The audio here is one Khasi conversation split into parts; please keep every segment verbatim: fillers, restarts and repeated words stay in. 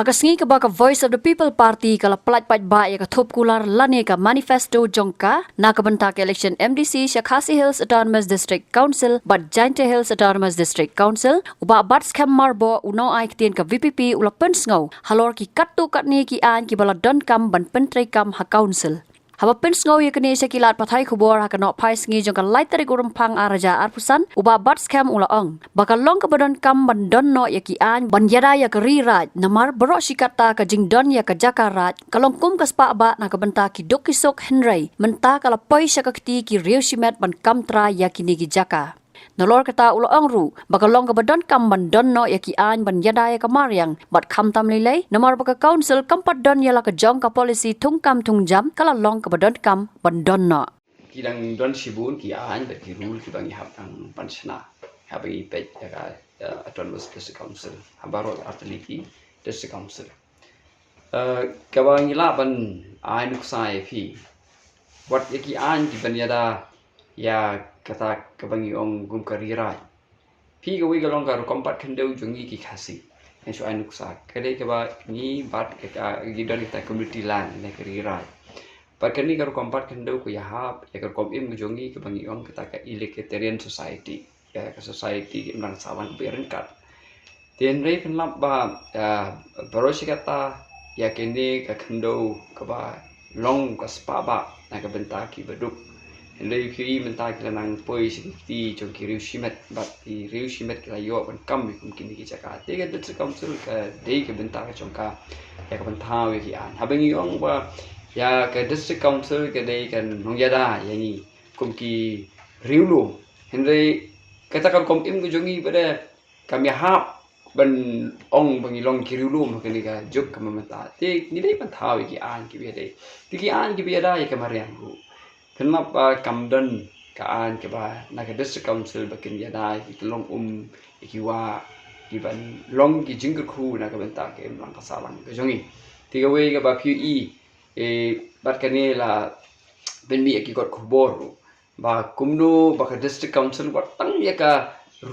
Ha ka sngi kaba ka Voice of the People Party ka la pyllait paidbah ïa ka thup kular lane ka manifesto jong ka na ka bynta ka election M D C sha Khasi Hills Autonomous District Council bad Jaintia Hills Autonomous District Council, u Bah Batskhem Myrboh, u nongai ktien ka V P P, u la pynsngew halor ki katto katne ki aiñ kiba la donkam ban pyntreikam ha council. Haba pynsngew ïa kane sha ki lad pathai khubor ha ka nohphai sngi jong ka lai tarik u Rymphang ar hajar arphew san, u Bah Batskhem u la ong ba ka long kaba donkam ban don noh ïa ki aiñ ban ïada ïa ka ri raij, namar baroh shi katta ka jingdon ïa ka jaka raij ka long kum ka spah bah na ka bynta ki duk ki suk, hynrei mynta ka la poi sha ka kti ki riew shimet ban kam trai ïa kine ki jaka. Nalor kata, u la ong ruh ba ka long kaba donkam ban don noh ïa ki aiñ ban ïada ïa ka mariang bad khamtam lei lei, namar ba ka council kam pat don ïa la ka jong ka policy thungkam thungjam, ka la long kaba donkam ban don noh. Ki dang don shibun ki aiñ bad ki rule kiba ngi hap dang ban shna haba ngi peit ïa ka, eh, Autonomous District Council ha baroh artylli ki District Council. Eh, kaba ngi lah ban ai nuksa ïa phi wat ïa ki aiñ kiban ïada ïa kata kaba ngi ong kum ka ri raij. Phi, kawei ka long ka rukom pat khyndew jong ngi ki Khasi. Ngan shu ai nuksa, ka dei kaba ngi bad ka, ka, ngi don kita community land ne ka ri raij. Bad kane ka rukom pat khyndew ka ïahap ïa ka rukom im ka jong ngi kaba ngi ong kata ka egalitarian society. Ïa ka society ki imlang sawan kaba ïaryngkat. Te hynrei pynlap ba, ah, baroh shi katta ïa kane ka khyndew kaba long ka spah bah na ka bynta kiba duk. Hynrei phi i mynta ki la nang poi sha ki kti jong ki riew shimet bad ki riew shimet ki la ïoh ban kam ïa kum kine ki jaka. Te ka District Council ka dei ka bynta ka jong ka ïa ka ban thaw ïa ki aiñ. Haba ngi ong ba ïa ka District Council ka dei ka nongïada ïa ngi kum ki riewlum. Hynrei kata ka rukom im ka jong ngi pat de kam ïahap ban ong ba ngi long ki riewlum ha kane ka juk kaba mynta. Te ngi dei ban thaw ïa ki aiñ kiba ïadei. Te ki aiñ kiba ïada ïa ka mariang ruh, pynlap ba kam don ka aiñ kaba na ka District Council ba kin ïada ïa ki tyllong um, ïa ki wah, kiban long ki jingkyrkhu na ka bynta ka imlang ka sahlang ka jong ngi. Te kawei kaba phi i, eh, bad kane la pynmih ïa ki kot khubor ruh ba kumno ba ka District Council wat tang ïa ka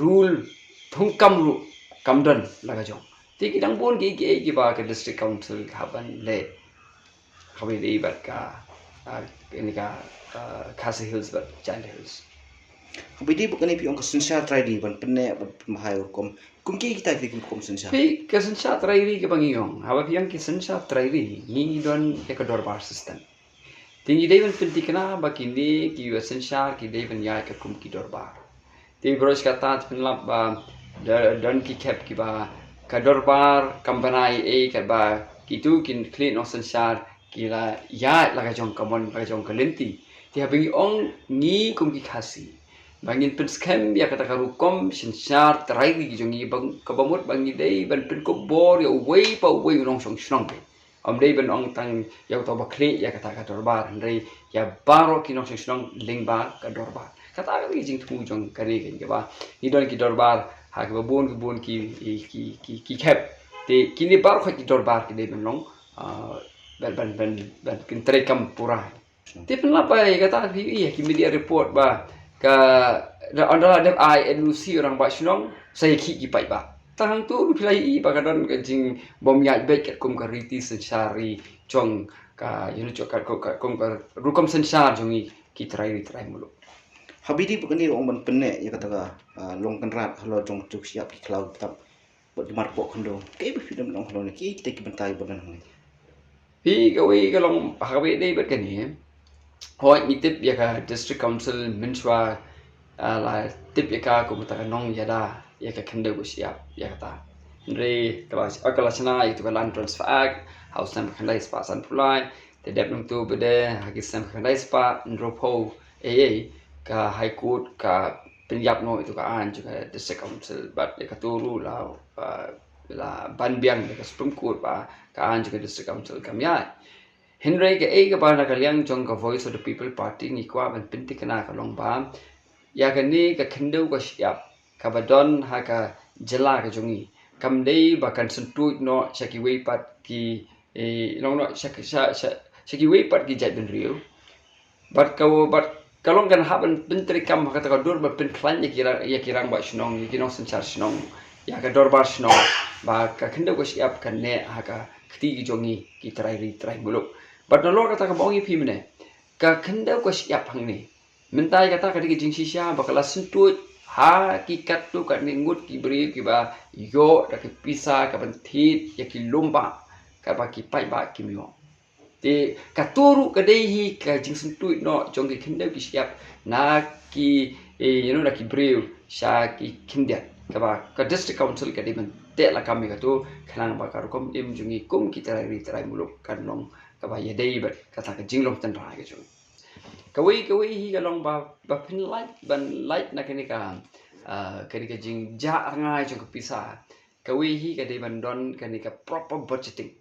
rule thungkam ruh kam don la ka jong. Te ki dang bun ki, ki, kiba ka District Council ka hap ban leh. Kaba ïadei bad ka, ah, kane ka, ah, Khasi Hills bad Jaintia Hills. Kaba ïadei bad kane phi ong ka synshar trai ri ban pynneh ban pynbha ïa ka rukom. Kum kiei kita ki rukom synshar? Phi, ka synshar trai ri kaba ngi ong, haba phi ong ki synshar trai ri, ngi don ïa ka dorbar system. Te ngi dei ban pynthikna ba kine kiba synshar ki dei ban ïaid katkum ki dorbar. Te baroh shi katta te pynlap ba da, don ki khep kiba ka dorbar kam bna ei ei katba kito ki khlieh nongsynshar ki la ïaid la ka jong ka mon, la ka jong ka lynti. Te haba ngi ong ngi kum ki Khasi ba ngin pynskhem ïa kata ka rukom synshar trai ri ki jong ngi, ba, kaba mut ba ngi dei ban pynkup bor ïa uwei pa uwei u nongshong shnong. Ym dei ban ong tang ïa uto ba khlieh ïa kata ka dorbar, hynrei ïa baroh ki nongshong shnong lyngba ka dorbar. Kata ka dei ka jingthmu jong kane kaba ngi don ki dorbar ha kiba bun ki bun ki, ki, ki, ki khep. Te kine baroh ki dorbar ki dei ban long, ah, ban, ban, ban, ban kin treikam pura. Te pynlap ba ïa kata phi i ha ki media report ba ka, da, ynda la dep ai N O C u rangbah shnong sa ïakhih ki paidbah. Tang hangto ruh phi la i ba ka don ka jingbym ïaid beit katkum ka riti synshar ri jong ka, ïa, jong ka, ka, ka, kum ka rukom synshar jong ngi ki trai ri trai muluk. Haba ïadei bad kane ong ban pynneh ïa kata ka, ah, long kynrad halor jong ka juk shyiap ki khlaw ki btap bad ki marpoh khyndew. Kaei ba phi dang ong halor ne, kiei kita ki bynta kiba don hangne? Phi, kawei ka long ha kaba ïadei bad kane. Hooid, ngi tip ïa ka District Council mynshuwa, ah, la tip ïa ka kum kata ka nongïada ïa ka khyndew ka shyiap ïa kata. Hynrei ka la, ka la shna ïa kata ka Land Transfer Act ha u snem khyndai spah sanphew lai. Te dep nangto pat de ha ki snem khyndai spah hynriewphew ei ei, ka High Court ka pynïap noh ïa kata ka aiñ jong ka District Council bad ïa kato ruh la, ah, la ban biang da ka Supreme Court ba ka aiñ jong ka District Council kam ïaid. Hynrei kaei kaba na ka liang jong ka Voice of the People Party ngi kwah ban pynthikna ka long ba ïa kane ka khyndew ka shyiap kaba don ha ka jylla ka jong ngi kam dei ba kan syntuid noh sha kiwei pat ki, eh, long noh sha, sha, sha, sha kiwei pat ki jaitbynriew. Bad ka, bad ka long kan hap ban pyntreikam ha kata ka dur ban pynkhlaiñ ïa ki ra-, ïa ki rangbah shnong, ïa ki nongsynshar shnong. ïa ka dorbar shnong ba ka khyndew ka shyiap kan neh ha ka kti ki jong ngi ki trai ri trai muluk. Bad nalor kata kaba ong ïa phi mynne, ka khyndew ka shyiap hangne, mynta ïa kata ka dei ka jingshisha ba ka la syntuid ha ki katto katne ngut ki briew kiba ïoh da ki pisa ka ban thied ïa ki lum bah kaba ki paidbah kim ïoh. Te kato ruh ka dei hi ka jingsyntuid noh jong ki khyndew ki shyiap na ki, eh, you know, na ki briew sha ki khyndiat kaba ka district council ka dei ban teh lakam ïa kato, khnang ba ka rukom im jong ngi kum ki trai ri trai muluk kan long kaba ïadei bad kata ka jinglong tynrai ka jong ngi. Kawei kawei hi ka long ba, ba phin lait, ban lait na kane ka, ah, kane ka jingjah rngai jong ka pisa. Kawei hi ka dei ban don kane ka proper budgeting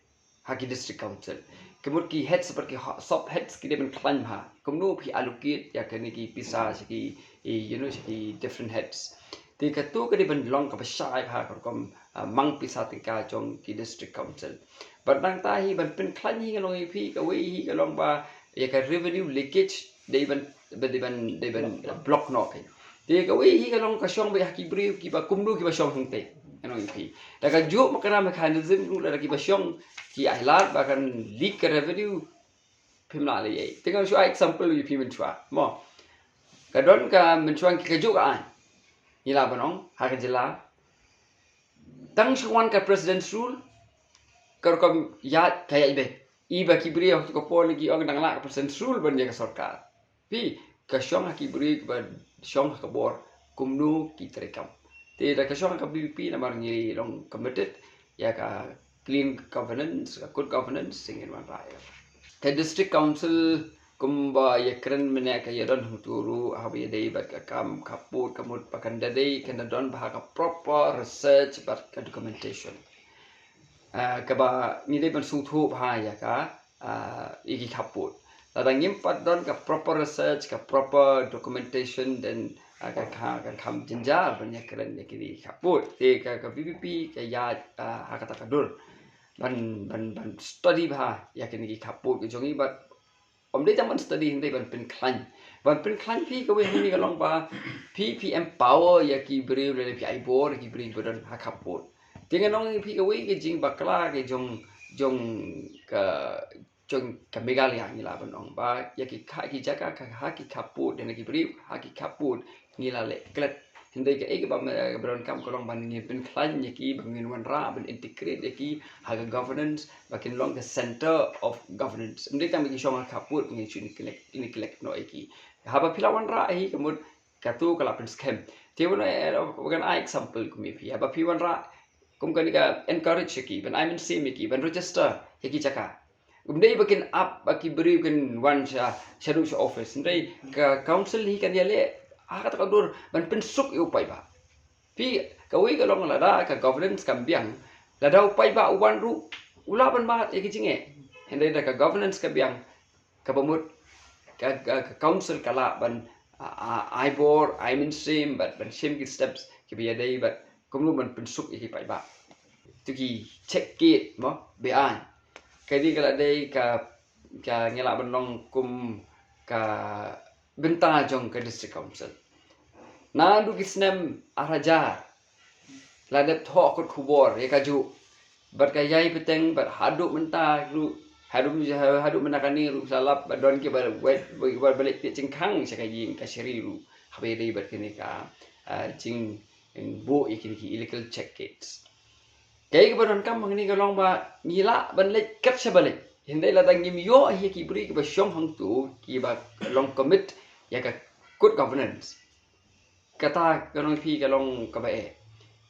ha ki district council. Ka mut ki heads bad ki ha-, sub heads ki dei ban khlaiñ bha kumno phi allocate ïa kane ki pisa sha ki, eh, you know, sha ki different heads. Te kato ka dei ban long kaba shai bha ka rukom, ah, mang pisa tyngka jong ki district council. Bad nangta hi ban pynkhlaiñ hi ka long ïa phi, kawei hi ka long ba ïa ka revenue leakage dei ban, ba dei ban, dei ban block noh. Te kawei hi ka long ka shong beit ha ki briew kiba kumno kiba shong hangtei, ka long ïa phi. Da kajuh ma ka mechanism ruh lada kiba shong ki ai lad ba kan leak ka revenue, phim lah leh ei. Te ngan shu ai example ïa phi mynshuwa mo. Ka don ka mynshuwa ki kajuh ka aiñ, ngi lah ban ong, ha ka jylla. Tang shu wan ka President's Rule, ka rukom ïaid ka ïaid beit. I ba ki briew ha kato ka por lei ki ong dang lah ka President's Rule ban ïa ka sorkar. Phi, ka shong ha ki briew kiba shong ha ka bor kumno ki treikam. Te da ka shong ha ka V P P namar ngi long committed ïa ka clean governance, ka good governance, te ngin wanrah ïa ka. Ka district council kumba ïakren mynne ka ïadon hangto ruh haba ïadei bad ka kam khappud, ka mut ba kan da dei, kan da don bha ka proper research bad ka documentation. Ah, kaba ngi dei ban sngewthuh bha ïa ka, ah, ïa ki khappud. Lada ngim pat don ka proper research, ka proper documentation, then, ah, kan kha-, kan kham jynjar ban ïakren ïa kine ki khappud. Te ka, ka V P P ka ïaid, ah, ha kata ka dur ban, ban, ban study bha ïa kine ki khappud ka jong ngi, bad ym dei tang ban study, hynrei ban pynkhlaiñ. Ban pynkhlaiñ phi kawei hangne ka long ba phi, phi empower ïa ki briew lane phi ai bor ïa ki briew ba don ha khappud. Te ngan ong ïa phi kawei ka jingbakla ka jong, jong ka, jong ka Meghalaya ngi lah ban ong ba ïa ki kha-, ki jaka ka ha ki khappud, lane ki briew ha ki khappud ngi la leh klet. Hynrei kaei kaba me-, kaba donkam ka long ban ngin pynkhlaiñ ïa ki, ba ngin wanrah ban integrate ïa ki ha ka governance, ba kin long ka center of governance. Ym dei tang ba ki shong ha khappud ba ngin shu neglect, neglect noh ïa ki. Haba phi la wanrah hi ka mut kato ka la pynskhem. Te wan, eh, wan ai example kum ïa phi. Haba phi wanrah kum kane ka encourage ïa ki, ban ai mynsiem ïa ki, ban register ïa ki jaka. Ym dei ba kin ap ba ki briew kin wan sha, shaduh sha office. Hynrei ka council hi kan ïaleh ha kata ka dur ban pynsuk ïa u paidbah. Phi, kawei ka long lada ka governance kam biang, lada u paidbah u wan ruh u lah ban mad ïa ki jingeh. Hynrei da ka governance ka biang, kaba mut ka, ka, ka council ka lah ban, a, a, ai bor, ai mynsiem, bad ban shim ki steps kiba ïadei bad kumno ban pynsuk ïa ki paidbah. To ki check gate mo, be-aiñ. Kane ka la dei ka, ka ngi lah ban long kum ka bynta jong ka district council. Naduh ki snem ar hajar la dep thoh kot khubor ïa kajuh. Bad ka ïai bteng bad haduh mynta ruh, haduh, haduh mynta kane ruh sa lap ba don kiba wet, ba, ba leit peit jingkhang sha ka ïing ka shari ruh. Haba ïadei bad kane ka, ah, jing, jingbuh ïa kine ki illegal check gates. Kaei kaba donkam hangne ka long ba ngi lah ban leit kat shaba leit. Hynrei lada ngim ïoh ïa ki briew kiba shong hangto kiba long commit ïa ka good governance, kata ka long phi ka long kaba eh.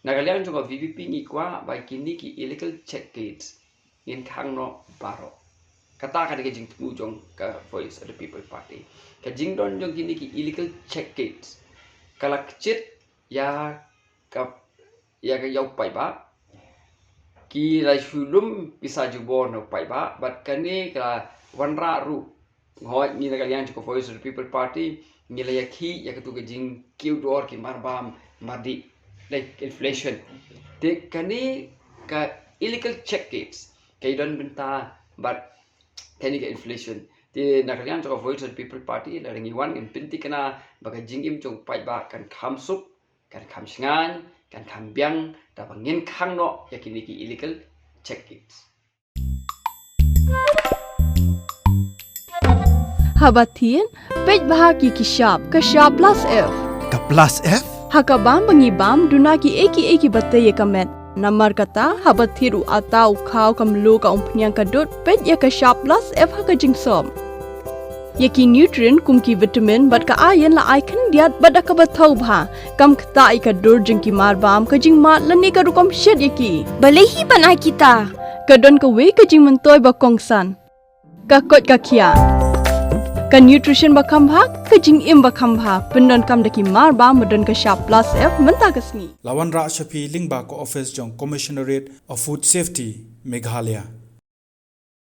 Na ka liang jong ka V P P ngi kwah ba kine ki illegal check gates ngin khang noh baroh. Kata ka dei ka jingthmu jong ka Voice of the People Party. Ka jingdon jong kine ki illegal check gates ka la kjit ïa ka, ïa ka, ïa u paidbah. Ki la shu lum pisa jubor na u paidbah, bad kane ka la wanrah ruh. Hooid, ngi na ka liang jong ka Voice of the People Party ngi la ïakhih ïa katu ka jingkiew dor ki marbam mardih, like inflation. Te kane ka illegal check gates ka i don bynta bad kane ka inflation. Te na ka liang jong ka Voice of the People Party lada ngi wan ngin pynthikna ba ka jingim jong u paidbah kan kham suk, kan kham shngaiñ, kan kham biang da ba ngin khang noh ïa kine ki illegal check gates. Haba thied, peit bha ki ki shap, ka shap plus F. Ka plus F? Ha ka bam ba ngi bam, duna ki ei ki ei ki ba tei ïa ka met. Namar kata, haba thied u ata u khaw ka mluh ka umphniang ka dud, peit ïa ka shap plus F ha ka jingsop. Ïa ki nutrient kum ki vitamin bad ka iron la ai khyndiat bad da kaba thaw bha. Kam ktah ïa ka dur jong ki mar bam, ka jingmad lane ka rukom shet ïa ki. Balei hi ban ai kita? Ka don kawei ka jingmyntoi ba kongsan. Ka koit ka khiah. Ka nutrition ba kham bha, ka jingim ba kham bha. Pyndonkam da ki mar bam ba don ka shap plus F mynta ka sngi. La wanrah sha phi lyngba ka office jong Commissionerate of Food Safety, Meghalaya.